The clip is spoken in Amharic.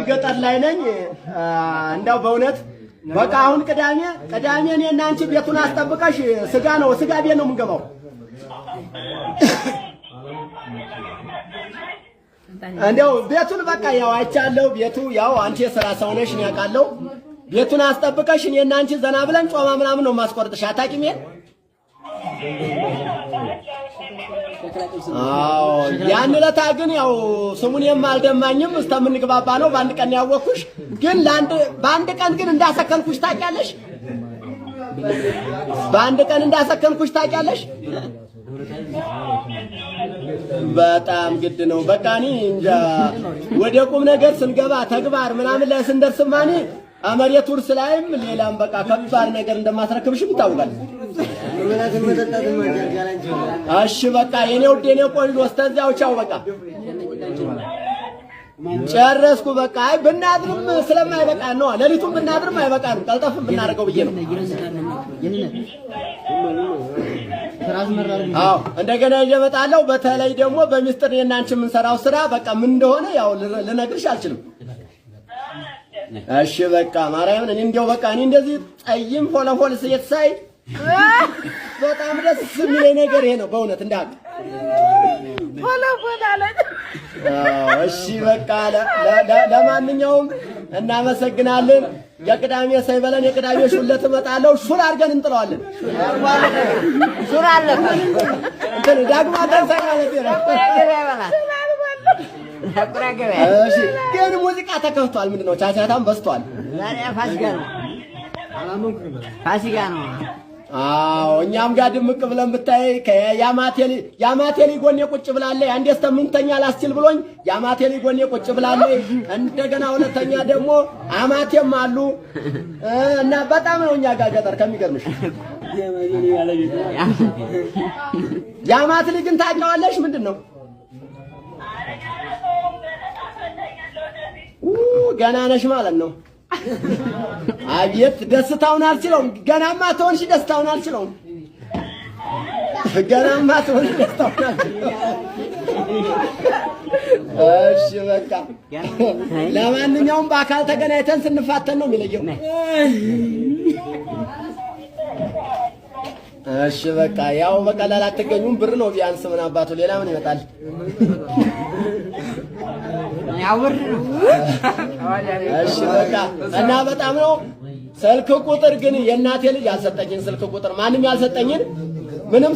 ገጠር ላይ ነኝ። እንደው በእውነት በቃ አሁን ቅዳሜ ቅዳሜ እኔና አንቺ ቤቱን አስጠብቀሽ ስጋ ነው ስጋ ቤት ነው የምንገባው። እንደው ቤቱን በቃ ያው አይቻለሁ። ቤቱ ያው አንቺ የሥራ ሰው ነሽ፣ እኔ አውቃለሁ። ቤቱን አስጠብቀሽ እኔና አንቺ ዘና ብለን ጮማ ምናምን ነው የማስቆርጥሽ። አታውቂም ይሄን? አዎ ያን ዕለታ ግን ያው ስሙን አልደማኝም እስከምንግባባ ነው። በአንድ ቀን ያወቅኩሽ ግን ለአንድ በአንድ ቀን ግን እንዳሰከንኩሽ ታውቂያለሽ። በአንድ ቀን እንዳሰከንኩሽ ታውቂያለሽ። በጣም ግድ ነው። በቃ እኔ እንጃ ወደ ቁም ነገር ስንገባ ተግባር ምናምን ላይ ስንደርስማ እኔ መሬት ውርስ ላይም ሌላም በቃ ከባድ ነገር እንደማስረክብሽም ይታወቃል። እሺ በቃ የኔ ውድ የኔ ቆንጆ እስከዚያው ቻው። በቃ ጨረስኩ። በቃ አይ ብናድርም ስለማይበቃ ነው። ሌሊቱን ብናድርም አይበቃንም። ቀልጠፍም ብናደርገው ብዬ ነው። አዎ እንደገና ይዤ እመጣለሁ። በተለይ ደግሞ በሚስጥር እኔና አንቺ የምንሰራው ስራ በቃ ምን እንደሆነ ያው ልነግርሽ አልችልም። እሺ በቃ ማርያምን እኔ እንደው በቃ እኔ እንደዚህ ጠይም ፎለፎል ሴት ሳይ በጣም ደስ የሚለኝ ነገር ይሄ ነው በእውነት እንዳቅ ፎለፎል አለ። እሺ በቃ ለማንኛውም እናመሰግናለን። የቅዳሜ ሳይበለን የቅዳሜ ሹለት እመጣለሁ። ሹል አድርገን እንጥለዋለን። ሹል አለ እንትን ዳግማ ትንሣኤ ማለት ነው። እሺ ግን ሙዚቃ ተከፍቷል። ምንድን ነው ቻቻታም በዝቷል። ዛሬ ፋሲካ ነው። ፋሲካ ነው። አዎ እኛም ጋር ድምቅ ብለን ብታይ ያማቴሊ ጎኔ ቁጭ ብላለች። አንዴ እስከምንተኛ ላስችል ብሎኝ ያማቴሊ ጎኔ ቁጭ ብላለች። እንደገና ሁለተኛ ደግሞ አማቴም አሉ እና በጣም ነው እኛ ጋር ገጠር ከሚገርምሽ። ያማት ልጅን ታውቂዋለሽ? ምንድን ነው ገና ነሽ ማለት ነው። አቤት ደስታውን አልችለውም። ገናማ ትሆንሽ ደስታውን አልችለውም። ገናማ ትሆንሽ ደስታውን አልችለውም። እሺ በቃ ለማንኛውም በአካል ተገናኝተን ስንፋተን ነው የሚለየው። እሺ በቃ ያው በቀላል አትገኙም። ብር ነው ቢያንስ ምን አባቱ ሌላ ምን ይመጣል? እሺ በቃ እና በጣም ነው ስልክ ቁጥር ግን የእናቴ ልጅ ያልሰጠኝን ስልክ ቁጥር ማንም ያልሰጠኝን ምንም